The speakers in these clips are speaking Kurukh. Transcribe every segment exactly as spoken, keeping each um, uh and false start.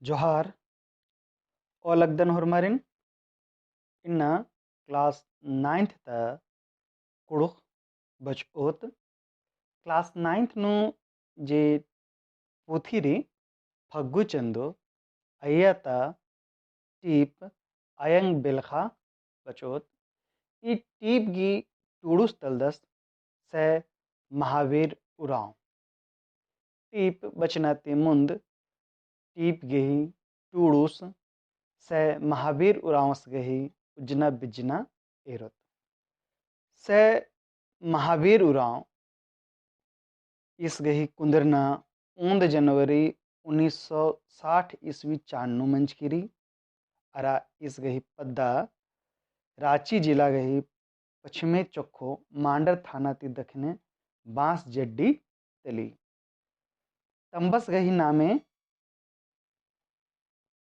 जोहार। ओलगदन होरमारिन। इन्ना class ninth ता कुँड़ुख़ बचओत। Class ninth नू जे पुथी रई फग्गु चंदो अइय्या ता टीप अयंग बेलख़ा बचओत। ई टीप गही टूड़ुस तलदस सै महावीर उराँव। टीप बचना ती मुन्द टीप गही टूड़ुस सै महावीर उराँवस गही उज्जना बिज्जना एरोत। सै महावीर उराँव ईस गही कुन्दरना ओन्द जनवरी उन्नीस सौ साठ ईस्वी चान नू मंजकी रई। अरा ईस गही पद्दा राँची जिला गही पछिमे चोक्खो मांडर थाना ती दखने बाँस जड्डी तली। तम्बस गही नामे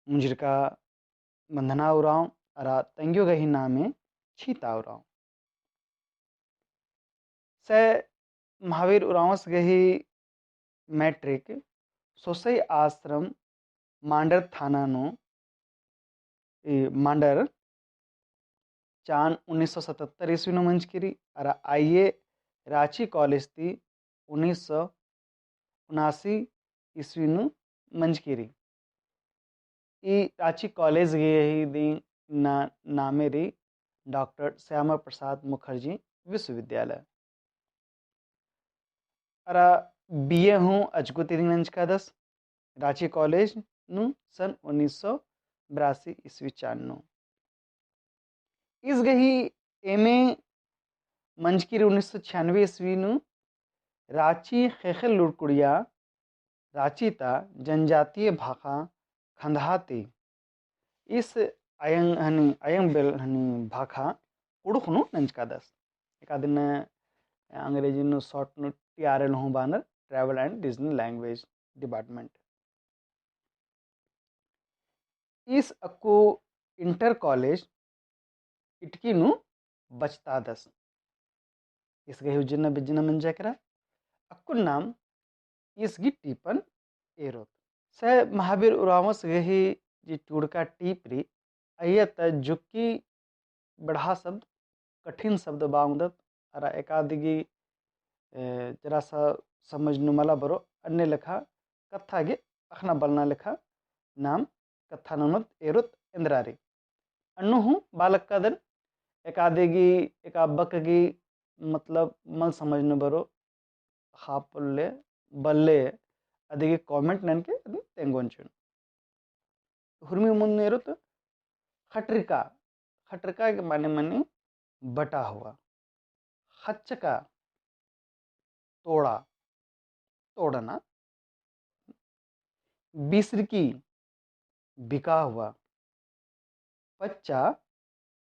मुंजरका बंधना उराँव अरा तंग्यो गही नामे छीता उराँव। सै महावीर उराँवस गही मैट्रिक सोसई आश्रम मांडर थाना नू, ई मांडर चान उन्नीस सौ सतहत्तर ईस्वी नू मंजकी रई, अरा आईए राँची कॉलेज ती उन्नीस सौ उनासी ईस्वी नू मंजकी रई। ई राँची कॉलेज गही दिम ना-, नामे रई डॉक्टर श्यामा प्रसाद मुखर्जी विश्वविद्यालय। अरा बीए हूँ अजगो ती रई नंजकादस राँची कॉलेज नू सन उन्नीस सौ बरासी ईस्वी चान नू। ईस गही एमए मंजकी रई उन्नीस सौ छियानवे ईस्वी नू राँची ख़ेख़ेल लुड़कुड़िया राँची ता जनजातीय भाखा खंदहा ती। ईस अयंग हनी, अयंग बेल हनी भाखा कुँड़ुख़ नू नंजकादस। एका दिन अंग्रेजी नू short नू टीआरएल हूँ बानर, Travel and Regional Language Department। ईस अक्कु इंटर कॉलेज इटकी नू बचतादस। ईस गही उज्जना बिज्जना मंजा केरा। अक्कुन नाम ईस गही टीपन एरोत। सै महावीर उराँवस गही जे टूड़का टीप रई, अइय्या ता जुक्की बढ़ा शब्द, कठिन शब्द बआ ओंगदत, अरा एकादिगी, ए, जरा सा समझ नू मला बरो, अन्ने लेखा कत्था गे अख़ना बलना लेखा नाम कत्था ननोत एरोत एन्दरा रई। अन्नु हूँ बआ लक्कादन, एकादिगी, एका बक गही मतलब मल समझ नू बरो, ख़ाप ले, बल्ले, अदिगे comment ननके अदिन तेंगोन चिओन। हुरमी मुन्द एरोत ख़टरिका, ख़टरिका के माने मनी बटा हुआ। ख़च्चका, तोड़ा, तोड़ना। बिसरकी, बिका हुआ। पच्चा,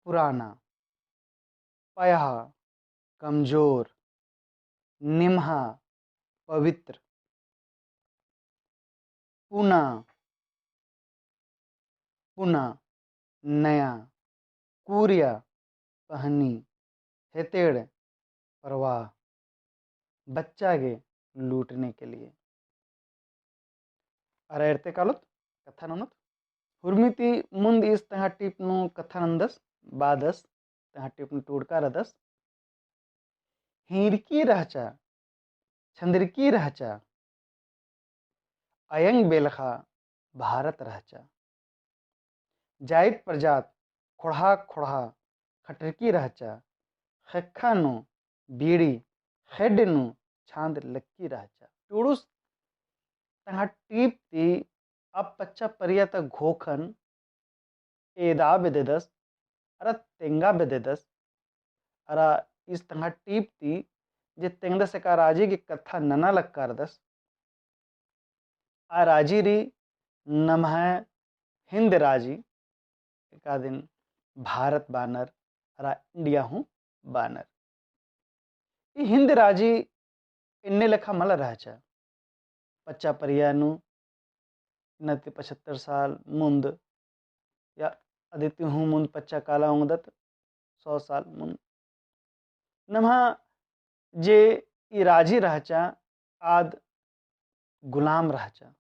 पुराना। पयहा, कमजोर। निम्हा, पवित्र। पुना, पुना, नया। कुरिया, पहनी। हेतेड़, परवाह। बच्चा गे लूटने के लिए। अरा एरते कालोत कत्था ननोत। हुरमी ती मुन्द ईस तंग्है टीप नू कत्था नन्दस, बादस, तंग्है टीप नू टूड़का रअदस। हीरकी रहचा, छंदरकी रहचा, अयंग बेलख़ा भारत रहचा। जाइत प्रजात ख़ोंड़हा ख़ोंड़हा ख़टरकी रहचा, ख़ेक्खा नू बीड़ी, ख़ेड्ड नू छांद लक्की रहचा। टूड़ुस तंग्है टीप ती आ पच्चा परिया ता घोखन एदा बेद्ददस, अरा तेंगा बेद्ददस, अरा ईस तंग्है टीप ती जे तेंगदस एका राजी गे कत्था नना लक्कारदस, आ राजी रई नम्है हिंद राजी, एकादिन भारत बानर, अरा इंडिया हूँ बानर। ई हिंद राजी एन्ने लेखा मल रहचा। पच्चा परिया नू, इन्ना ती पचहत्तर साल मुन्द, या अदी ती हूँ मुन्द पच्चा काला ओंगदत, सौ साल मुन्द। नम्है जे ई राजी रहचा, आद गुलाम रहचा।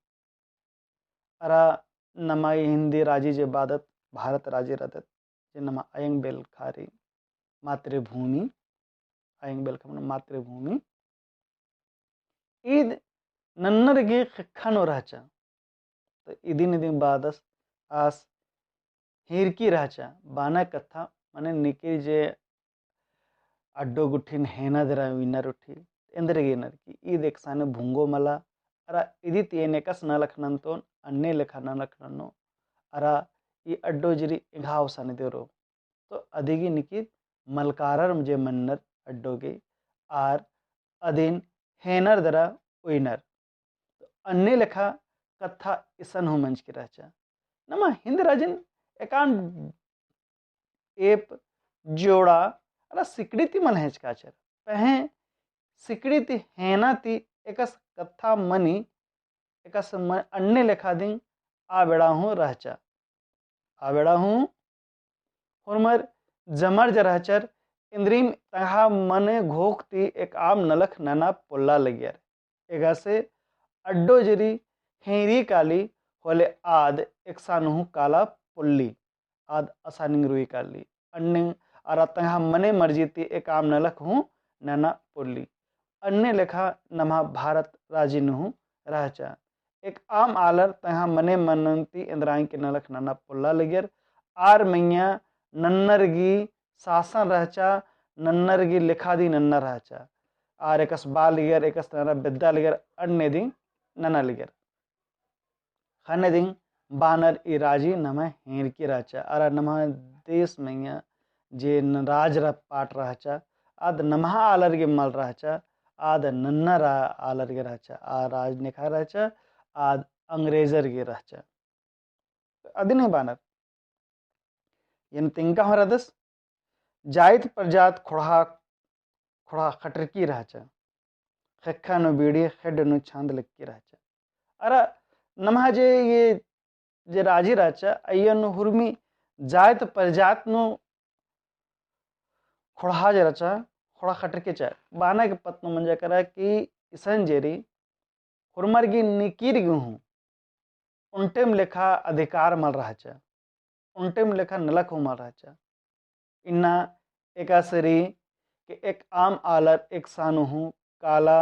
अरा नमा ई हिन्दी राजी जे बअदत, भारत राजी रअदत, जे नमा अयंग बेलखा रई मातृभूमि, अयंग बेलखा मने मातृभूमि। ईद नन्नर गे ख़ेक्खा नू रहचा। तो इदिन इदिन बअदस आस हीरकी रहचा, बअना कत्था मने निकिर जे अड्डो गुट्ठिन हेना दरा उइनर उठी, एन्देरगे एनर की ईद एकसाने भुंगो मला, अरा इदी ती एन एकस नलख नन्तोन, अन्ने लेखा नलख नन्नो, अरा ई अड्डो जिरी एंग्हा ओसाने देरो। तो अदिगी निकिर मलकारर जे मन्नर अड्डो गे, आर अदिन हेनर दरा उइनर। तो अन्ने लेखा कत्था इसन हूँ मंजकी रहचा। नमा हिन्द राजिन एकान एप जोड़ा अरा सिकड़ी ती मल हेंचकाचर। पहें सिकड़ी ती हेना ती एकस कत्था मनी, एकस म-, अन्ने लेखा दिम आ बेड़ा हूँ रहचा। आ बेड़ा हूँ होरमर जमर जे रहचर, एन्देरिम तंग्हा मने घोख ती एकअम नलख नना पोल्ला लगियर। एकासे अड्डो जिरी हेंरी काली होले आद एकसानु हूँ काला पोल्ली। आद असानिंग रुई काली। अन्ने अरा तंग्हा मने मर्जी ती एकअम नलख हूँ नना पोल्ली। अन्ने लेखा नम्हा भारत राजी नू हूँ रहचा। एकअम आलर तंग्हा मने मनन ती एन्देरांग की नलख नना पोल्ला लगियर। आर मइय्याँ नन्नर गी सासन रहचा, नन्नर गी लेखा दी नन्ना रहचा। आर एकस बआ लगियर, एकस नना बेद्दा लगियर, अन्ने दिम नना लगियर। ख़ने दिम बानर ई राजी नम्हा हेंरकी रहचा। अरा नम्हा देश मइय्याँ जे न-, राज र-, पाट रहचा, आद नम्हा आलर गे मल रहचा, आद नन्ना रा-, आलर गे रहचा। आ राज नेखा रहचा, आद अंग्रेजर गे रहचा। अदिन ही बानर। एन तिंका हूँ रअदस, जाइत परजात ख़ोंड़हा, ख़ोंड़हा ख़टरकी रहचा। ख़ेक्खा नू बीड़ी, ख़ेड्ड नू छांद लक्की रहचा। अरा नम्हा जे, ये जे राजी रहचा, अइय्या नू हुरमी जाइत परजात नू ख़ोंड़हा जे रहचा, ख़ोंड़हा ख़टरकी रहचा। बाना के पत्त नू मंजा केरा कि इसन जेरी हुरमर गी निकिर गी हूँ ओन्टेम लेखा अधिकार मल रहचा, ओन्टेम लेखा नलख हूँ मल रहचा। इन्ना एकासे रई कि एकअम आलर एकसानु हूँ काला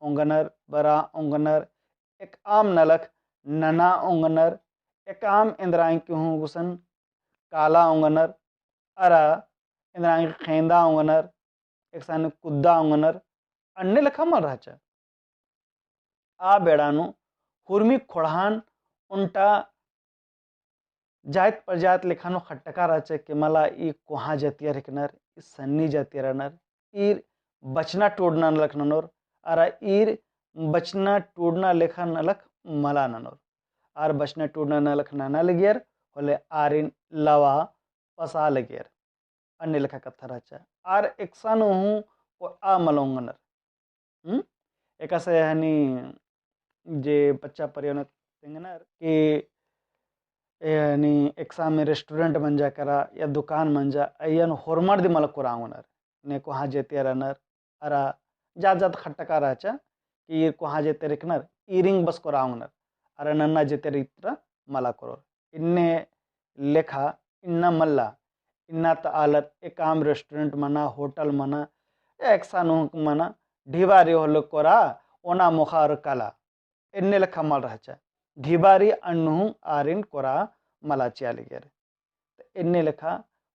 ओंगनर, बरआ ओंगनर, एकअम नलख नना ओंगनर, एकअम एन्देरांग की हूँ गुसन काला ओंगनर, अरा एन्देरांग की ख़ेंदा ओंगनर, एकसानु कुद्दा ओंगनर, अन्ने लेखा मल रहचा। आ बेड़ा नू हुरमी ख़ोंड़हान ओन्टा जाइत परजात लेखा नू ख़ट्टका रहचा कि मला ई कोहाँ जतियर हिकनर, ई सन्नी जतियर रअनर, ईर बचना टोड़ना नलख ननोर, अरा ईर बचना टोड़ना लेखा नलख मला ननोर। आर बचना टोड़ना नलख नना लगियर, होले आरिन लवा पसा लगियर। अन्ने लेखा कत्था रहचा। आर एकसानु हूँ कोरआ मल ओंगनर। हम्म? एकासे हनी जे बच्चा परियन तेंगनर कि ए हनी एकसामे restaurant मंजा केरा या दुकान मंजा, अइय्या नू होरमर दी मल कोरआ ओंगनर। ने कोहाँ जेतियर रअनर, अरा जात जात ख़ट्टका रहचा कि ईर कोहाँ जेतियर हिकनर, ईरिंग बस कोरआ ओंगनर, अरा नन्ना जेतियर इतरा मला कोरोर। इन्ने लेखा इन्ना मल्ला, इन्ना ता आलर एकअम restaurant मना, hotel मना, एकसानु हूँ मना, ढिबारी होले कोरआ, ओना मोख़ा अरा काला। एन्ने लेखा मल रहचा। ढिबारी अन्नु हूँ आरिन कोरआ मला चिआ लगियर। त एन्ने लेखा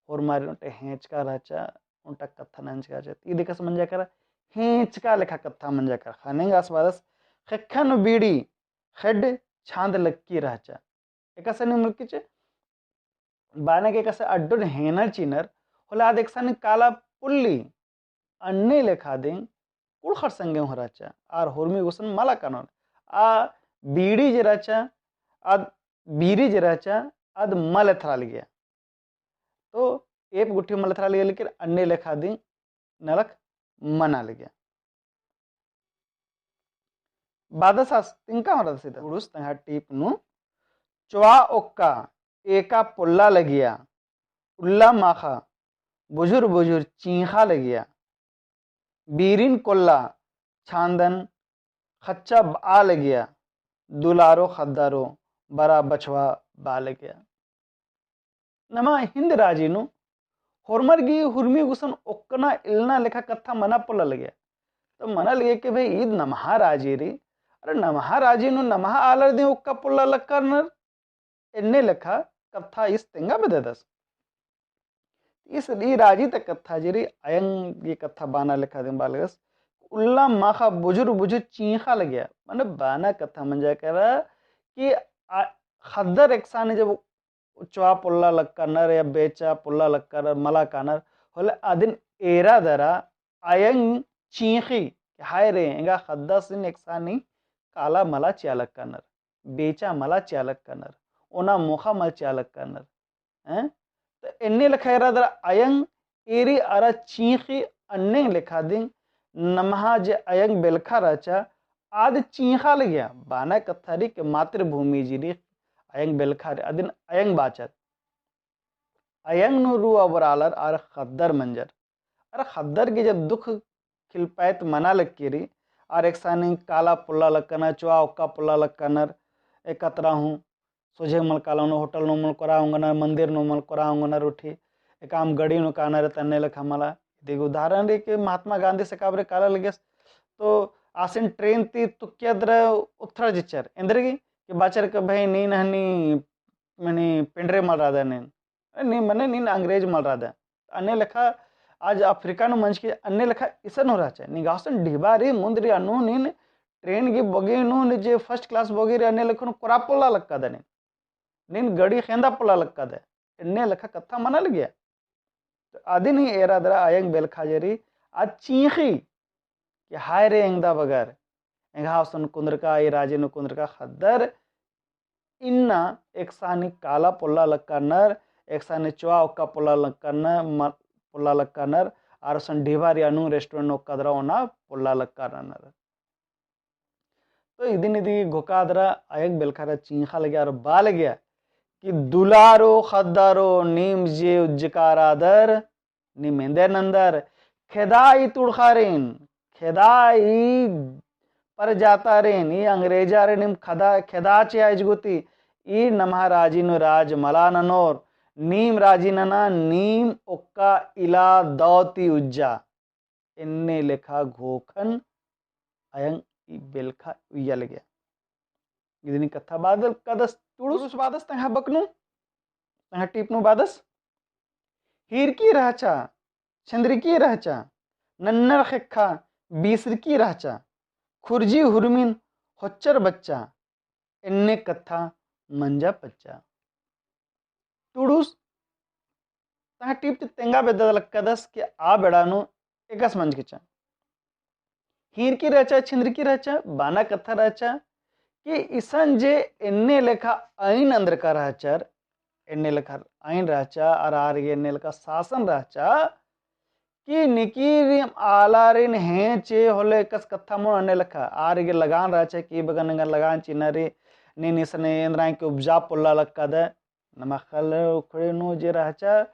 होरमारिन ओन्टे हेंचका रहचा, ओन्टा कत्था नंजका रहचा। ईद एकस मंजा केरा, हेंचका लेखा कत्था मंजा केरा। ख़ने गे आस बअदस, ख़ेक्खा नू बीड़ी, ख़ेड्ड छांद लक्की रहचा। एकासे नी मुलकिच, बाना के एकासे अड्डोन हेनर चिअनर, होले आद एकसानी काला पुल्ली, अन्ने लेखा दिम कुँड़ुख़र संगे हूँ रहचा, आर होरमी गुसन मला कानोर। आ बीड़ी जे रहचा, आद बीड़ी जे रहचा, आद मल एथरा लगिया। तो एप गुट्ठी मल एथरा लगिया, लेकिन अन्ने लेखा दिम नलख मना लगिया। बादस आस तिंका हूँ रअदस इदा। उड़ुस तंग्हा टीप नू चोआ ओक्का एका पोल्ला लगिया, उल्ला माखा बुझुर बुझुर चींख़ा लगिया। बीरिन कोल्ला छांदन ख़च्चा बआ लगिया, दुलारो ख़द्दारो बरा बछवा बआ लगिया। नमा हिन्द राजी नू होरमर गही हुरमी गुसन ओक्कना इलना लेखा कत्था मना पोल्ला लगिया। तो मना लगिया कि भाई ईद नम्हा राजी रई, अरा नम्हा राजी नू नम्हा आलर दिम ओक्का पोल्ला लक्कनर, एन्ने लेखा कत्था ईस तेंगा बेद्ददस। ईस ई राजी ता कत्था जे रई अयंग गही कत्था बअना लेखा दिम बआ लगस। उल्ला माखा बुझुर बुझुर चींख़ा लगिया, मने बअना कत्था मंजा केरा कि आ, ख़द्दर एकसानी जब चोआ पोल्ला लक्कनर या बेचा पोल्ला लक्कनर मला कानर होले अदिन एरा दरा अयंग चींख़ी कि हाय रे एंगा ख़द्दासिन एकसानी काला मला चिआ लक्कनर, बेचा मला चिआ लक्कनर, ओना मोख़ा मला चिआ लक्कनर। हैं? तो एन्ने लेखा एरा दरा अयंग एरी अरा चींख़ी अन्ने लेखा दिम नम्हा जे अयंग बेलखा रहचा आद चींख़ा लगिया। बअना कत्था रई कि मातृभूमि जे रई अयंग बेलखा रई अदिन अयंग बाचर। अयंग नू रऊ अबड़ा आलर आर ख़द्दर मंजर। अरा ख़द्दर गही जब दुख खिलपाइत मना लक्की रई, आर एकसानी काला पोल्ला लक्कनर, चोआ ओक्का पोल्ला लक्कनर, एकतरा हूँ सोझे मल काला नू होटल नू मल कोरा ओंगनर, मंदिर नू मल कोरा ओंगनर उठी, एकाम गड़ी नू कानर तन्ने लेखा मला। इदी गही उदाहरण रई कि महात्मा गांधी सकाब रे काला लगियस, तो आसिन ट्रेन ती तुक्किया दरा उथरा जिचर, एन्देरगे कि बाचर के भाई नीन हनी मने पेंडरे मल रअदय नीन, नीन मने नीन अंग्रेज मल रअदय। अन्ने लेखा आज अफ्रीका नू मंजकी अन्ने लेखा इसन हूँ रहचा। निंगा गुसन ढिबा रई, मुन्द रई, अन्नु नीन ट्रेन गही बोगी नू, नीन जे first class बोगी रई अन्ने लेखा नू कोरा पोल्ला लक्कादय नीन। नीन गड़ी खेंदा पोल्ला लक्कादय। एन्ने लेखा कत्था मना लगिया। तो अदिन ही एरा दरा अयंग बेलखा जे रई, आद चींख़ी कि हाय रे एंगदा बगर, एंग्है गुसन कुन्दरका, ई राजी नू कुन्दरका ख़द्दर, इन्ना एकसानी काला पोल्ला लक्कनर, एकसानी चोआ ओक्का पोल्ला लक्कनर, म-, पोल्ला लक्कनर, आर गुसन ढिबा रई अन्नु restaurant नू ओक्का दरा ओना पोल्ला लक्कनर। तो इदिन इदी घोखा दरा अयंग बेलखा रई चींख़ा लगिया अरा बआ लगिया कि दुलारो ख़द्दारो नीम जे उज्जका रअदर, नीम एन्देर नन्दर, खेदा ई तुड़खारिन, खेदा ई परजातारिन, ई अंग्रेजारिन नीम खदा, खेदा चिआ इजगुती, ई नम्हा राजी नू राज मला ननोर, नीम राजी नना, नीम ओक्का इला दौ ती उज्जा। एन्ने लेखा घोखन अयंग ई बेलखा उइया लगिया। इदिन कत्था बअदस कदस तुड़ुस बअदस तंग्है बकनू, तंग्है टीपनू बअदस। हीरकी रहचा, छिंदरकी रहचा, नन्नर ख़ेक्खा बीसरकी रहचा, खुर्जी हुरमिन होच्चर बच्चा, एन्ने कत्था मंजा पच्चा। तुड़ुस तंग्है टीप ती तेंगा बेद्दा लक्कदस कि आ बेड़ा नू एकासे मंजकी चा। हीरकी रहचा, छिंदरकी रहचा, बअना कत्था रहचा कि इसन जे एन्ने लेखा अइन अन्द्रका रहचर, एन्ने लेखा अइन रहचा, अरा आर गे एन्ने लेखा शासन रहचा, कि निकिरिम आलारिन हेंचे होले एकासे कत्था मनो अन्ने लेखा। आर गे लगान रहचा कि बगन एंगा लगान चिअना रई, नीन इसने एन्द्रा गे उपजा पोल्ला लक्कादय। नमा ख़ल्ल उखड़ी नू जे रहचा,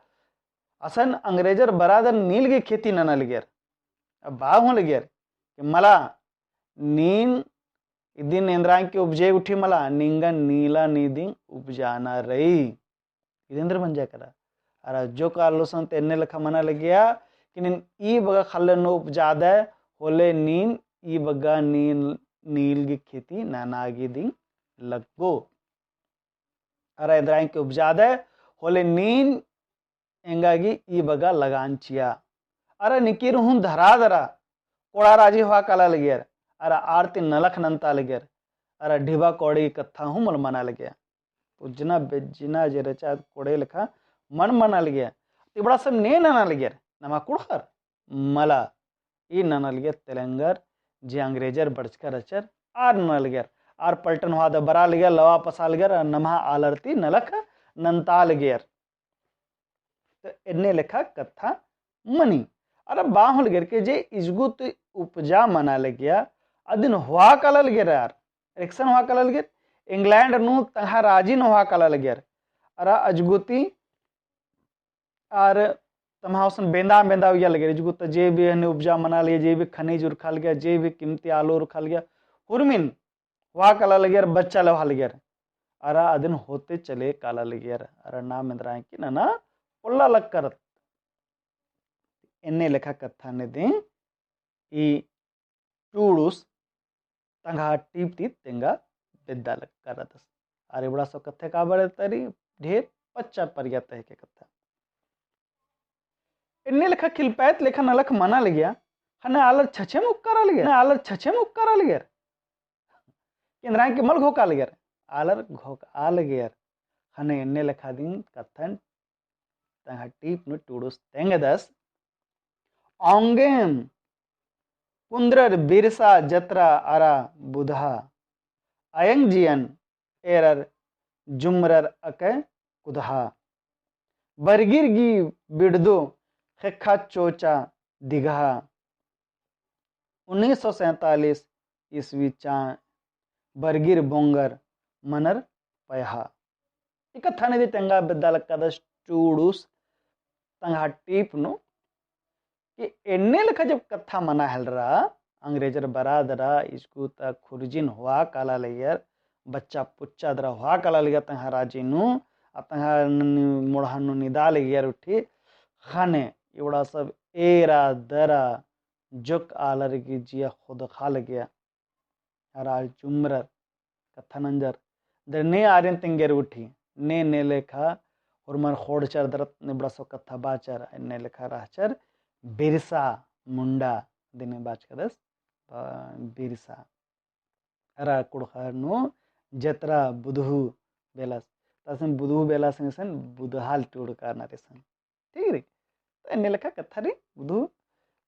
असन अंग्रेजर बरादर नील गे खेती नना लगियर। अब बआ हूँ लगियर कि मला नीन इदिन एन्द्रा गे उपजे उठी मला, निंगन नीला नीदिन उपजाना रई। इदेंद्र मंजा केरा। अरा जो कालोसन ते एन्ने लेखा मना लगिया कि नीन ई बग्गा ख़ल्ल नू उपजादय होले नीन ई बग्गा नीन नील गे खेती नना गे दिम लग्गो। अरा एन्द्रा गे उपजादय होले नीन एंगा गे ई बग्गा लगान चिआ। अरा निकिर हूँ धरा दरा कोड़ा राजी होआ काला लगियर, अरा आर ती नलख नन्ता लगियर, अरा ढिबा कोड़े कत्था हूँ मल मना लगिया। उज्जना बेज्जना जे रहचा कोड़े लेखा मन मना लगिया। तिबड़ा सब ने नना लगियर, नमा कुँड़ुख़र मला ई नना लगियर तेलंगर जे अंग्रेजर बरचका रहचर, आर नना लगियर। आर पलटन होआ दरा बरआ लगियर, लवा पसआ लगियर, अरा नम्हा आलर ती नलख नन्ता लगियर। तो एन्ने लेखा कत्था मनी। अरा बआ हूँ लगियर कि जे इजगुत उपजा मना लगिया, अदिन होआ काला लगियर आर। एकसन होआ काला लगियर, इंग्लैंड नू तंग्है राजी नू होआ काला लगियर। अरा अजगुती आर तम्हा गुसन बेंदा बेंदा उइया लगियर, इजगुत जे भी हने उपजा मना लगिया, जे भी खनिज उरखा लगिया, जे भी कीमती आलू उरखा लगिया, हुरमिन होआ काला लगियर, बच्चा लेवा लगियर। अरा अदिन होते चले काला लगियर, अरा नाम एन्दरा है कि नना पोल्ला लक्करत। एन्ने लेखा कत्था ने दे ई टूड़ुस तंगआ टीप ती तेंगा बेद्दा लक्करदस। अरा इबड़ा सो कत्थे का बड़े तरी ढेर पच्चा परिया तहके कत्था। एन्ने लेखा खिलपायत लेखा नलख मना लगिया, ख़ने आलर छछेम उक्करा लगियर, ख़ने आलर छछेम उक्करा लगियर। एन्दरा है कि मल घोका लगियर, आलर घोका लगियर। ख़ने एन्ने लेखा दिन कत्थन तंगआ टीप नू टूड़ुस तेंगदस। औंगेम कुन्द्रर बिरसा जतरा अरा बुधआ, अयंग जियन एरर जुमरर अकय कुदहा। बरगिर गही बिड़दो ख़ेक्खा चोचा दिगहा। उन्नीस सौ सैंतालीस ईस्वी चान बरगिर बोंगर मनर पयहा। ई कत्था ने दी तेंगा बेद्दा लक्कदस टूड़ुस तंगआ टीप नू कि एन्ने लेखा जब कत्था मना हेलरा, अंग्रेजर बरा दरा, इजगु ता खुरजिन होआ काला लगियर, बच्चा पुच्चा दरा होआ काला लगियर तंगआ राजी नू, आ तंगआ नन्नी मोड़हा नू निदा लगियर उठी, ख़ने इबड़ा सब एरा दरा जोक आलर गही जिया ख़ोदख़ा लगिया। अरा जुमरर कत्था नंजर। दर ने आरिन तिंगेर उठी, ने, ने लेखा होरमर ख़ोंड़चर दरत ने बड़ा सो कत्था बाचर, ने लेखा रहचर बिरसा मुंडा दिने बाचकदस, अ, बिरसा। अरा कुँड़ुख़र नू जतरा बुधहू बेलस, तासन बुधहू बेलस इसन बुधहाल टूड़का नरिसन। ठीक रई। तो एन्ने लेखा कत्था रई बुधहू।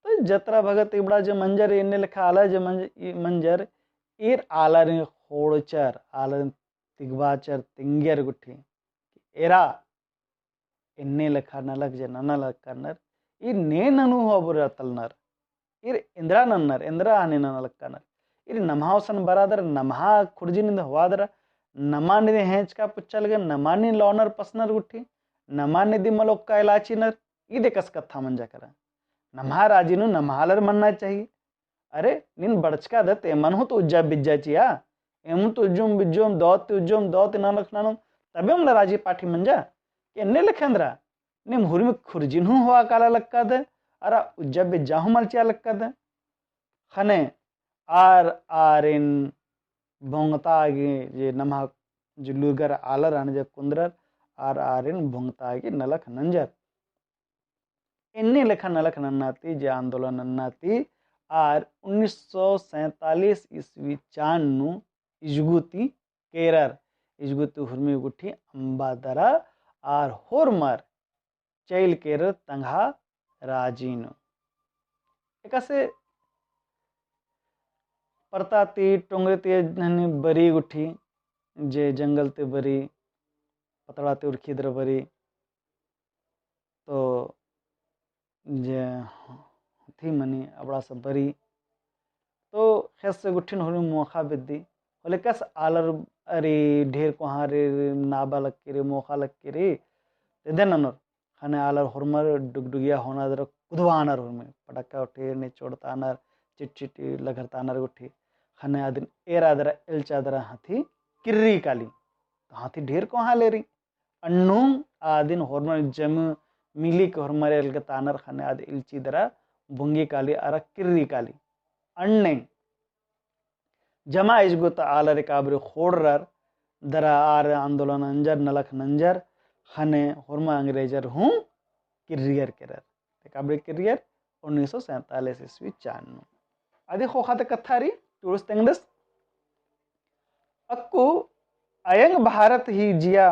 तो जतरा भगत इबड़ा जे मंजर, एन्ने लेखा आलर जे मंज-, ई मंजर, ईर आलरिन ख़ोंड़चर, आलरिन तिगबाचर, तिंगियर गुट्ठी। एरा, एन्ने लेखा नलख जे नना लक्कनर, ईर ने ननू हूँ अबुर अतलनर। ईर एन्दरा नन्नर, एन्दरा हने नना लक्कनर। ईर नम्हा ओसन बरा दरा, नम्हा खुरजिन इन्द होआ दरा, नमा निदि हेंचका पुच्चा लगे, नमा निदि लौनर पसनर गुट्ठी, नमा निदि मलोक्का इलाचिनर, ईद एकस कत्था मंजा केरा। नम्हा राजी नू नम्हा आलर मन्ना चाहिए। अरे, नीन बड़चका दत, एमन हूँ तो उज्जा बिज्जा चिआ, एम तो उज्जुम बिज्जुम दौत, उज्जुम दौत, इन्ना लखना नू, तबे मला राजी पाठी मंजा, कि एन्ने लेखा एन्दरा, नीम हुरमी खुरजिन हूँ होआ काला लक्कद, अरा उज्जा बिज्जा हूँ मल चिआ लक्कद। ख़ने आर आरिन भोंगता गे जे नम्हा जे लूगर आलर आने जे कुन्दरर, आर आरिन भोंगता गे नलख नंजर। एन्ने लेखा नलख नन्ना ती जे आंदोलन नन्ना ती आर उन्नीस सौ सैंतालीस ईस्वी चान नू इजगु ती केरर, इजगु ती हुरमी गुट्ठी अम्बा दरा आर होरमर चइल केरर तंगआ राजी नू। एकासे परता ती टोंगरी ती हनी बरी गुट्ठी, जे जंगल ती बरी, पतड़ा ती उरखी दरा बरी, तो जे हथी मनी अबड़ा सब बरी, तो ख़ेस्स गुट्ठिन होरमी मोख़ा बेद्दी, होले कस आलर अरी ढेर कोहाँ रे नाबा लक्की रे, मोख़ा लक्की रे, तेदे ननोर, ख़ने आलर होरमर डुगडुगिया होना दरा कुदवानर होरमी, पटाखा उठे ने चोड़तानर, चिट चिट लघरतानर गुट्ठी, ख़ने अदिन एरा दरा एल्चा दरा हथी किर्री काली, तो हथी ढेर कोहाँ लेरी, अन्नु आदिन होरमर जम मिली के होरमर एलगतानर ख़ने आद इल्ची दरा भुंगी काली अरा किर्री काली। अन्ने जमा इजगुत आलर एकाबरी ख़ोंड़रर दरा आर आंदोलन नंजर नलख नंजर ख़ने होरमर अंग्रेजर हूँ किर्रियर केरर। एकाबरी किर्रियर उन्नीस सौ सैंतालीस ईस्वी चान नू। अदी ख़ोख़ा ता कत्था रई टूड़ुस तेंगदस। अक्कु अयंग भारत ही जिया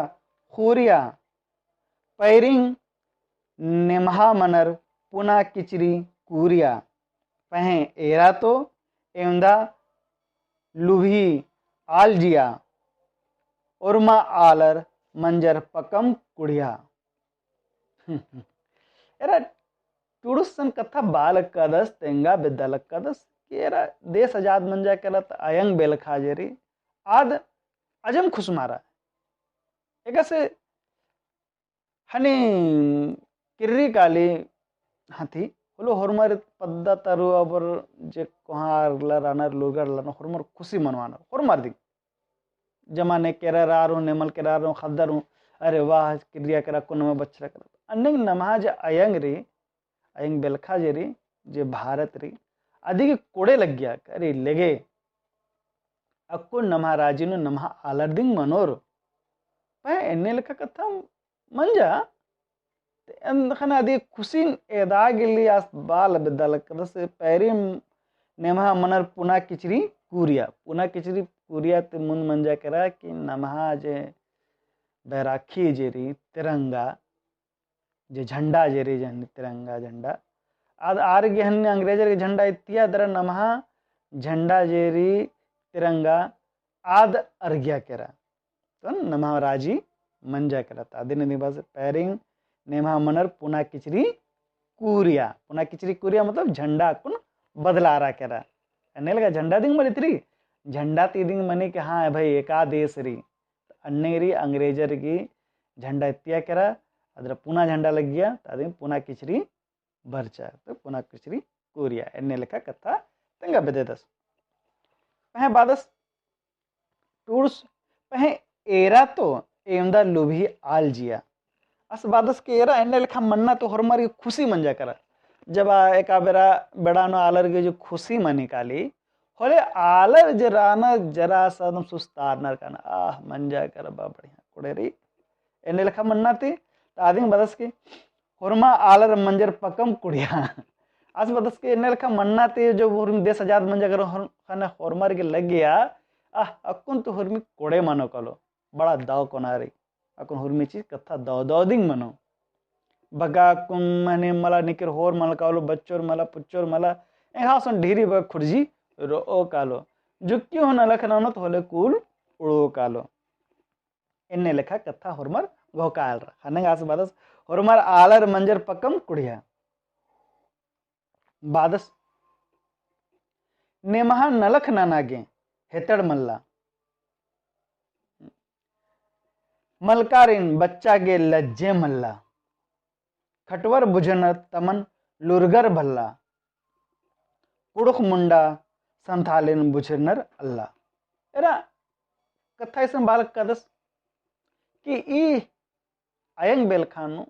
ख़ूरिया, पैरिंग नेम्हा मनर पुना किचरी कूरिया, पहें एरा तो एवंदा लुभी आल जिया, ओर्मा आलर मंजर पकम कुड़िया। एरा टूड़ुसन कत्था बआ लक्कादस, तेंगा बेद्दा लक्कादस कि एरा देश आजाद मंजा केरा त अयंग बेलखा जे रई, आद अजम खुसमारा। एकासे हनी किर्री काली हथी, होले होरमर पद्दा तरु अबर जे कोहाँ आलर रअनर, लूगर रअनर, होरमर खुसी मनवानर, होरमर दिम। जमा ने केरा रअर हूँ, नेमल केरा रअर हूँ, ख़द्दर हूँ, अरे वाह, किर्रिया केरा, अक्कुन नम्है बछरा केरा। अन्नेम नम्है जे अयंग रई, अयंग बेलखा जे रई, जे भारत रई, अदिगे कोड़े लग्गिया, अरे लेगे, अक्कुन नम्है राजी नू नम्है आलर दिम मनोर। पहें एन्ने लेखा कत्था मंजा, ते एन ख़ने अदिगे खुसिन एदा गे ले आस बाल बेद्दा लगदस। पैरिम नेम्है मनर पुना किचरी कुरिया। पुना किचरी कुरिया ती मुन्द मंजा केरा कि नम्है जे बैराखी जे रई, तिरंगा, जे झंडा जे रई, जे हन्नी तिरंगा झंडा, आद आर गे हन्नी अंग्रेजर गे झंडा इत्तिया दरा नम्है झंडा जे रई, तिरंगा, आद अरगिया केरा। तो नम्है राजी मंजा केरा। ता अदिन दिम बअदस पैरिंग नेम्है मनर पुना किचरी कुरिया। पुना किचरी कुरिया मतलब झंडा अक्कुन बदलारा केरा। एन्ने लेखा झंडा दिम मल इतरी, झंडा ती दिम मनी कि हाँ भाई, एका देश रई। अन्ने रई अंग्रेजर गे झंडा इत्तिया केरा, अदरा पुना झंडा लग्गिया, ता अदिन पुना किचरी बरचा, तो पुना किचरी कुरिया। एन्ने लेखा कत्था तेंगा बेद्ददस। पहें बअदस टूड़स, पहें एरा तो एवंदा लुभी आल जिया। आस बअदस कि एरा एन्ने लेखा मन्ना तो होरमर गे खुसी मंजा केरा। जब आ एका बेड़ा, बेड़ा नू आलर गे जो खुसी मनी काली, होले आलर जे रअनर जरा सा एकदम सुस्तारनर काना, आह, मंजा केरा बा बढ़िया कोड़े रई। एन्ने लेखा मन्ना ती, ता अदिन बअदस कि होरमा आलर मंजर पकम कुड़िया। आस बअदस कि एन्ने लेखा मन्ना ती जो होरमी देश आजाद मंजा केरा होर-, ख़ने होरमर गे लग्गिया, आह, अक्कुन तो होरमी कोड़े मनो कालो, बड़ा दव कोना रई। अक्कुन होरमी चीज कत्था दव दव दिम मनो। बग्गे अक्कुन मने मला निकिर होर मल कालो, बच्चोर मला, पुच्चोर मला, एंग्है गुसन ढीरी बग्गे खुर्जी रओ कालो। जुक्की हूँ नलख ननोत होले कुल उड़ो कालो। एन्ने लेखा कत्था होरमर घोखा आलर। ख़ने आस बअदस होरमर आलर मंजर पकम कुड़िया। बअदस नेम्है नलख नना गे हेतड़ मल्ला। मलकारिन बच्चा गे लज्जे मल्ला। खटवर बुझनर तमन लुरगर भल्ला। कुँड़ुख़ मुंडा संथालिन बुझनर अल्ला। एरा कत्था इसन बालक कदस कि ई अयंग बेलखा नू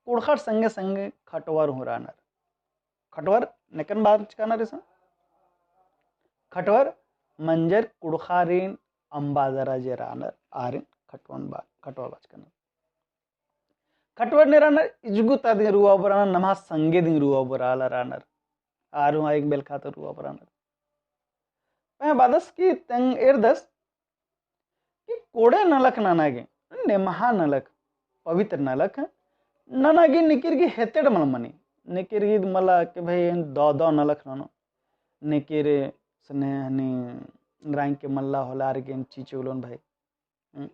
कुँड़ुख़र संगे संगे खटवर हूँ रअनर। खटवर नेकन बाचकनर इसन? खटवर मंजर कुँड़ुख़ारिन अम्बादरा जे रअनर, आरिन खटवन बा-, खटवर बाचकनर। खटवर ने रअनर, इजगु ता दिम रुआ बरअनर, नम्है संगे दिम रुआ बरआ आलर रअनर। आर हूँ अयंग बेलखा ता रुआ बरअनर। पहें बअदस कि तेंग एरदस कि कोड़े नलख नना गे, नेम्है नलख, पवित्र नलख नना गे निकिर गे हेतड़ मल मनी। निकिर गे मला कि भाई दव दव नलख ननो। निकिर सने हनी रांग के मल्ला होले आर गे चीचो लोन भाई। हम्म।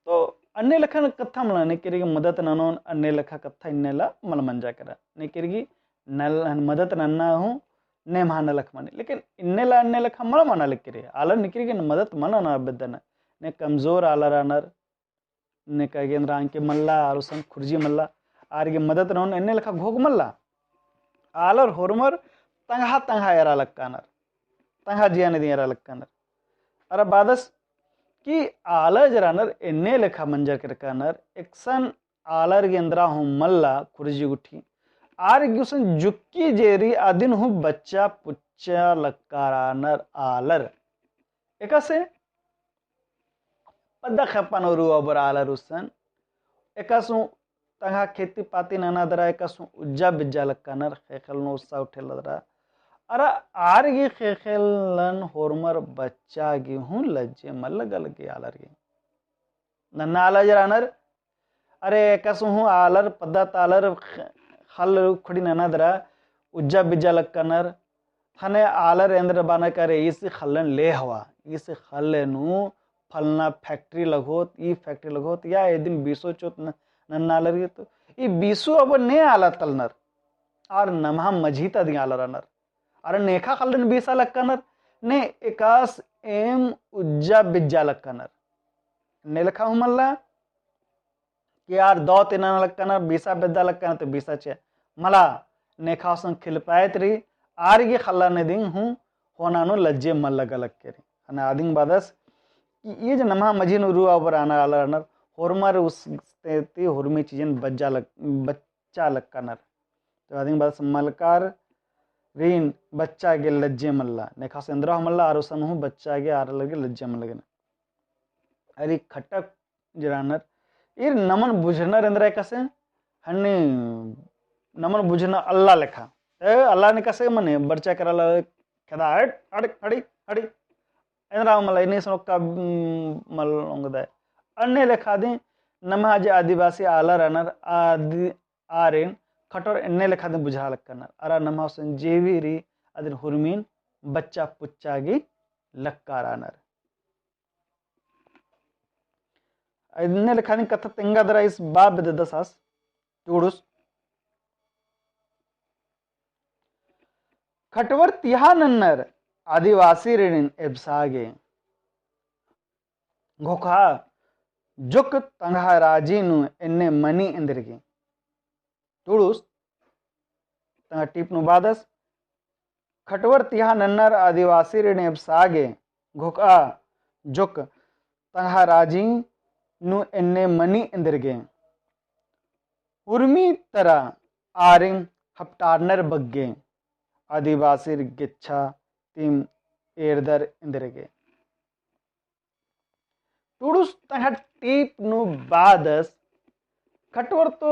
तो अन्ने लेखा कत्था मला निकिर गे मदत ननोन, अन्ने लेखा कत्था इन्नेला मल मंजा केरा। निकिर गे नल-, मदत नन्ना हूँ नेम्है नलख मनी। लेकिन इन्नेला अन्ने लेखा मल मना निकिर गे। आलर निकिर गे मदत मल नना बेद्दन। ने कमजोर आलर रअनर, ने का गे एन्देर आंके मल्ला, आलर गुसन खुर्जी मल्ला, आर गे मदत ननोन एन्ने लेखा घोख मल्ला। आलर होरमर तंग्है तंग्है एरा लक्कानर, तंग्है जिया नू दिम एरा लक्कानर। अरा बअदस कि आलर जे रअनर एन्ने लेखा मंजर केरकानर, एकसन आलर गे एन्दरा हूँ मल्ला खुर्जी गुट्ठी। आर गे गुसन जुक्की जे रई अदिन हूँ बच्चा पुच्चा लक्का रअनर आलर। एकासे पद्दा खेप्पा नू रुआ बरआ आलर गुसन। एकासे हूँ तंग्है खेती पाती नना दरा, एकासे हूँ उज्जा बिज्जा लक्कानर, ख़ेख़ेल नू ओसा उठेल दरा। अरा आर गे ख़ेख़ेलन होरमर बच्चा गे हूँ लज्जे मल लग्गा लग्गी आलर गे। नन्ना आलर जे रअनर, अरे, एकासे हूँ आलर पद्दा ता आलर ख-, ख़ल्ल उखड़ी नना दरा, उज्जा बिज्जा लक्कानर, ख़ने आलर एन्देर बअनर का रे, ईस ख़ल्लन ले हवा, ईस ख़ल्ल नू फलना factory लगोत, ई factory लगोत, या एदिन बीसो चोत न-, नन्ना आलर गे तो, ई बीसो अब ने आलर तलनर, आर नम्है मझी ता दिम आलर रअनर। अरा नेखा ख़ल्लन बीसा लक्कानर, ने एकासे एम उज्जा बिज्जा लक्कानर। ने लेखा हूँ मल्ला, कि आर दव ती नना लक्कानर, बीसा बेद्दा लक्कानर तो बीसा चिआ। मला, नेखा गुसन खिलपायत रई, आर गे ख़ल्लन दिम हूँ होना नू लज्जे मल लग्गा लग्गी रई। ख़ने अदिन बअदस कि ई जे नम्है मझी नू रऊ आलर रअनर, आलर रअनर, होरमर उस ते ती होरमी चीजन बज्जा लग-, बच्चा लक्कानर। तो अदिन बस मलकारिन बच्चा गे लज्जे मल्ला, नेखा से एन्दरा मल्ला, आर उसन हूँ बच्चा गे आर लगे लज्जे मल्ला गे ना। अरे खटक जे रअनर, ईर नमन बुझनर एन्दरा एकासे, हन्नी नमन बुझना अल्ला लेखा। ए, अल्ला ने एकासे मने, बरचा केरा ला खेदा, हट, हट, हड़ी, हड़ी। एन्दरा मला, इन्नी सनो का, उम, मल ओंगदय। अन्ने लेखा दी, नम्है जे आदिवासी आलर रअनर, आदि-, आरिन खटोर एन्ने लेखा दी बुझा लक्कानर। अरा नम्है उसन जेवी री, अदिन हुरमिन बच्चा पुच्चा गे लक्का रअनर। इन्ने लेखा नी कत्था तेंगा दरा ईस बआ बेद्ददस आस टूड़ुस। खटवर तिहा नन्नर आदिवासीरिन एबसा गे घोखा जोक्क तंग्है राजी नू एन्ने मनी एन्देरगे। टूड़ुस तंग्है टीप नू बअदस। खटवर तिहा नन्नर आदिवासीरिन एबसा गे घोखा जोक्क तंग्है राजी नू एन्ने मनी एन्देरगे। उर्मी तरा आरिन हपटारनर बग्गे आदिवासीर गेच्छा तिम एरदर एन्देरगे। टूड़ुस तंग्है टीप नू बअदस। खटवर तो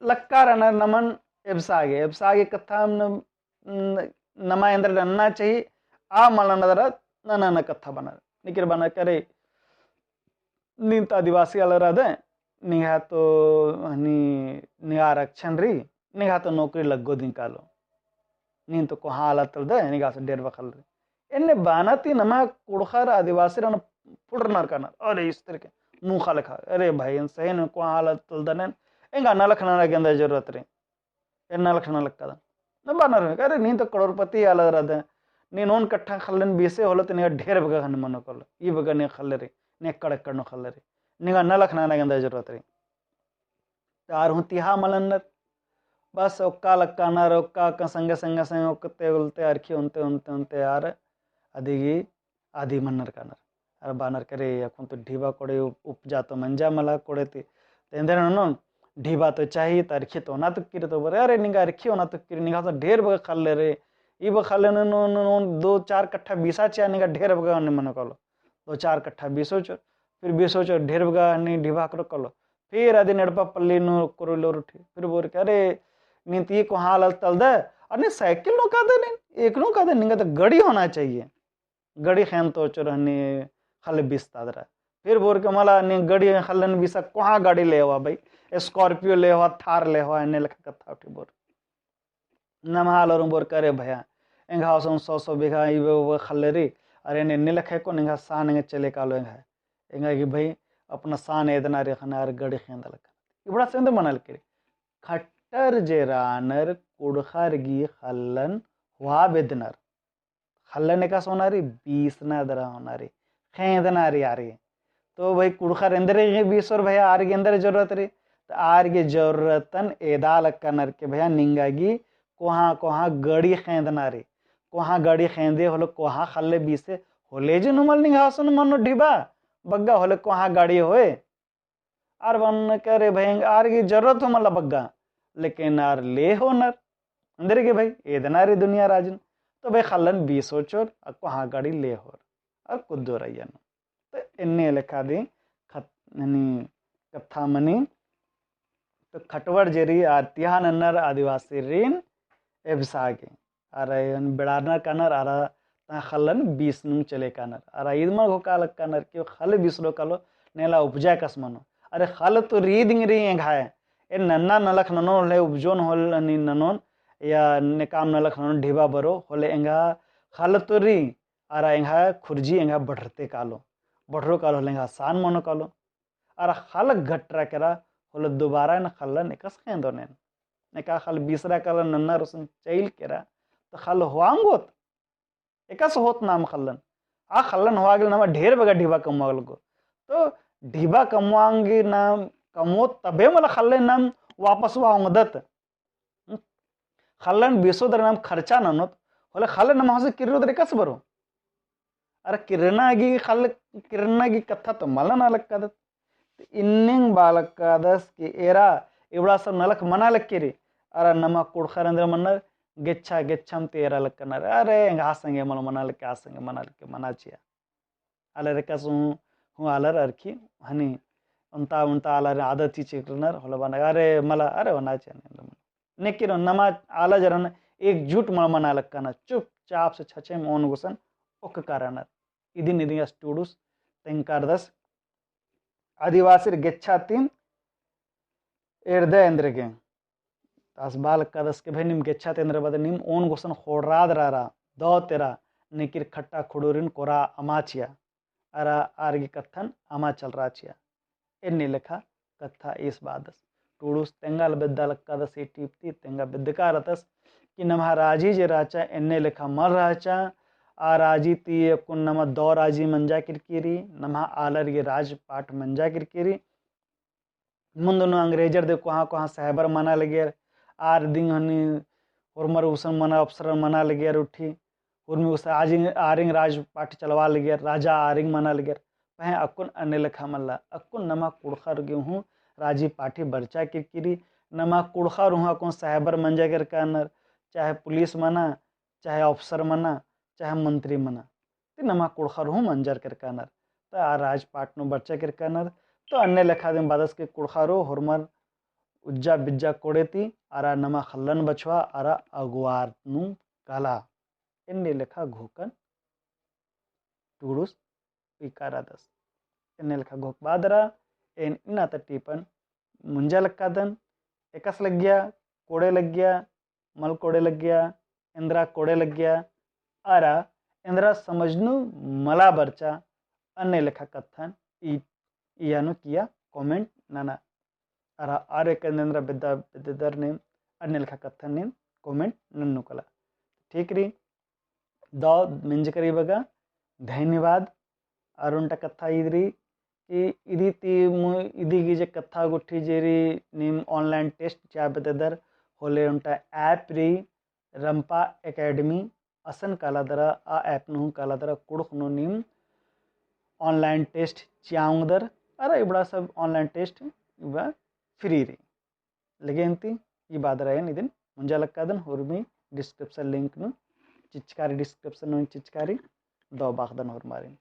लक्का रअनर नमन एबसा गे, एबसा गे कत्था नम-, न-, नमा एन्दरा नन्ना चाही, आ मला नन्ना दरा नन्ना कत्था बअनर। निकिर बअनर करे, नीन तो आदिवासी आलर रअदय, निंग्है तो हनी निंग्है आरक्षण रई, निंग्है तो नौकरी लग्गो दिम कालो। नीन तो कोहाँ आलर तलदय, निंगा से ढेर बखल रई। एन्ने बअना ती नम्है कुँड़ुख़र आदिवासीरिन फुड़रनर कानर। अरे इस तरह के मुँह खा लेखा। अरे भाई, एन सही नू कोहाँ आलर तलदन एन। एंगा नलख नना गे एन्देर जरूरत रई। एन नलख नना लक्कादन। न बअनर, अरे नीन तो करोड़पति आलर रअदय। नीन ओन कट्ठा खल्लन बीसे होले तो निंगा ढेर बग्गे हनी मनो कालो। ई बग्गे निंगा खल्ले रई, निंगा कड़क कड़नो खल्ले रई। निंगा नलख नना गे एन्देर जरूरत रई। तो आर हूँ तिहा मल नन्नर। बस ओक्का लक्कानर, ओक्का का संगे संगे संगे ओक्कते उल्लते अरखी ओन्ते ओन्ते ओन्ते आर अदिगी आदि मन्नर कानर। अरा बअनर करे, अक्कुन तो ढिबा कोड़े उप-, उपजा तो मंजा मला कोड़े ती। तो एन्देर ननोन, ढिबा तो चाही, तो अरखी तो ओना तुक्की रई तो बरे, अरे निंगा अरखी ओना तुक्की रई, निंगा तो ढेर बग्गे खल्ले रई, ई बग्गे खल्ले ननोन, ननोन, दो चार कट्ठा बीसा चिआ निंगा ढेर बग्गे हनी मनो कालो। दो चार कट्ठा बीसो चोर, फिर बीसो चोर ढेर बग्गे हनी ढिबा करो कालो। फिर अदिन एड़पा पल्ली नू कुरुलोर उठी, फिर बोर के, अरे, नीन तो ई कोहाँ आलर तलदय, अरे नीन साइकिल नू कादय, नीन, एक नू कादय, निंगा तो गड़ी होना चाहिए। गड़ी ख़ेन तो चोर हनी खल्ले बीसता दरा। फिर बोर के मला नीन गड़ी खल्लन बीसा कोहाँ गाड़ी लेवा भाई, Scorpio लेवा, Thar लेवा, एन्ने लेखा कत्था उठी बोर। नम्है आलर हूँ बोर करे भैया, एंग्है उसन सौ सौ बीघा इबे उबे खल्ले रई, अरे एन्ने लेखा को एंग्है सान एंग्है चले कालो एंग्है। एंगा गे भाई अपना सान एदना रई ख़ने आर गड़ी ख़ेंदा लक्का। इबड़ा से एन्देर मना लक्की रई। खट्टर जे रअनर कुँड़ुख़र गही खल्लन होआ बेद्दनर। खल्लन एकासे होना रई, बीसना दरा होना रई, ख़ेंदना रई आर गे। तो भाई कुँड़ुख़र एन्देर गे बीसोर भैया, आर गे एन्देर जरूरत रई। तो आर गे जरूरतन एदा लक्कानर के भैया निंगा गही कोहाँ कोहाँ गड़ी ख़ेंदना रई। कोहाँ गड़ी ख़ेंदे होले कोहाँ खल्ले बीसे होले जे नू मल निंग्है उसन मनो ढिबा बग्गे होले कोहाँ गड़ी होय। आर बअनर करे भैया आर गही जरूरत हूँ मला बग्गे, लेकिन आर ले होनर। एन्देर गे भाई, एदना रई दुनिया राजिन। तो भाई खल्लन बीसो चोर, आ कोहाँ गड़ी ले होर। आर कुद्दोर अइय्या नू। तो एन्ने लेखा दी खत-, यानी कत्था मनी। तो खटवर जे रई आर तिहा नन्नर आदिवासीरिन एबसा गे। अरा एन बेड़ारनर कानर, अरा ता खल्लन बीसनुम चले कानर। अरा ईद मल घोखा लक्कानर कि खल्ल बीसरो कालो, नेला उपजा एकासे मनो। अरे खल्ल तो रीदिंग रई एंग्है। एन नन्ना नलख ननोन होले उपजोन होले नी ननोन, या नेकाम नलख ननोन ढिबा बरो होले एंग्है खल्ल तो रई, अरा एंग्है खुर्जी एंग्है बढ़रते कालो। बढ़रो कालो होले एंग्है सान मनो कालो। अरा खल्ल घटरा केरा होले दोबारा एन खल्लन एकासे ख़ेंदोन एन। नेका खल्ल बीसरा काला नन्ना रसन चइल केरा, तो खल्ल होआ ओंगोत। एकासे होत नाम खल्लन। आ खल्लन होआ गे नाम ढेर बग्गे ढिबा कमआ लगोत। तो ढिबा कमआ गे नाम कमओत तबे मला खल्ले नाम वापस होआ ओंगदत। हम्म? खल्लन बीसोत नाम खर्चा ननोत, होले खल्ले नाम हसे किर्रोत एकासे बरो। अरा किरना गी खल, किरना गी कत्था तो मल नना लक्कादत। तो इन्निंग बआ लक्कादस कि एरा इबड़ा सब नलख मना लक्की री, अरा नमा कुँड़ुख़र एन्दरा मन्नर, गेच्छा, गेच्छम ती एरा लक्कनर, अरे, एंगा संगे मल मना लक्की, आ संगे मना लक्की, मना चिआ। आलर एकासे हूँ, हूँ आलर अरखी, हनी, ओन्टा, ओन्टा आलर आदत ही चिकरनर, होले बअनर, अरे, मला, अरे, ओना चिआ, नेकिन नमा आलर जरन एकजुट मल मना लक्कनर, चुपचाप से छछेम ओन गुसन ओक्कका रअनर। इदिन इदिन आस टूड़ुस तेंगारदस आदिवासिर गेच्छा तिम एरदय एन्देरगे। आस बआ लक्कादस कि भई नीम गेच्छा ती एन्देर बअदर नीम ओन गुसन ख़ोंड़रादर अरा दौ तेरा नेकिर खट्टा खुड़ुरिन कोरा अमा चिआ। अरा आर गी कत्थन अमा चलरा चिआ। एन्ने लेखा कत्था ईस बअदस। टूड़ुस तेंगाल बेद्दा लक्कादस ई टीप ती, तेंगा बेद्दका रअदस कि नम्है राजी जे रहचा एन्ने लेखा मल रहचा। आ राजी ती अक्कुन नमा दौ राजी मंजा केरकी री, नम्है आलर गे राजपाट मंजा केरकी री। मुन्द नू अंग्रेजर दे कोहाँ कोहाँ साहेबर मना लगियर, आर दिम हनी होरमर गुसन मना, अफसर मना लगियर उठी, उर्मी गुसन आरिंग, आरिंग राजपाट चलवा लगियर, राजा आरिंग मना लगियर। पहें अक्कुन अन्ने लेखा मल्ला, अक्कुन नमा कुँड़ुख़र गे हूँ राजी पाठी बरचा केरकी री, नमा कुँड़ुख़र हूँ अक्कुन साहेबर मंजा केरका रअनर, चाहे पुलिस मना, चाहे अफसर मना, चाहे मंत्री मना। ती नमा कुँड़ुख़र हूँ मंजर केरका रअनर। तो आ राजपाट नू बरचा केरका रअनर। तो अन्ने लेखा दिम बअदस कि कुँड़ुख़र होरमर उज्जा बिज्जा कोड़े ती अरा नमा ख़ल्लन बछवा अरा अगुवार नू काला। एन्ने लेखा घोखन टूड़ुस उइका रअदस। एन्ने लेखा घोख बअदरा, एन इन्ना ता टीपन मुंजा लक्कादन, एकासे लग्गिया, कोड़े लग्गिया, मल कोड़े लग्गिया, एन्दरा कोड़े लग्गिया, अरा एन्दरा समझ नू मला बरचा, अन्ने लेखा कत्थन ई, इया नू किया comment नना। अरा आर एकन एन्दरा बेद्दा बेद्दर नीम अन्ने लेखा कत्थन नीम comment नन्नू कला। ठीक री, दौ मेंजकरी बगा धन्यवाद। अरा ओन्टा कत्था इदरी कि इदी ती मु-, इदी गे जे कत्था गुट्ठी जे री नीम online test चिआ बेद्दर होले ओन्टा app री रंपा academy असन कालादरा, आ app नू हूँ कालादरा कुँड़ुख़ नू नीम online test चिआ ओंगदर। अरा इबड़ा सब online test इबड़ा free री। लेकिन ती ई बअदरा एन इदिन मुंजा लक्कादन होरमी description link नू चिचकारी, description नू चिचकारी दौ बाखदन होरमारिन।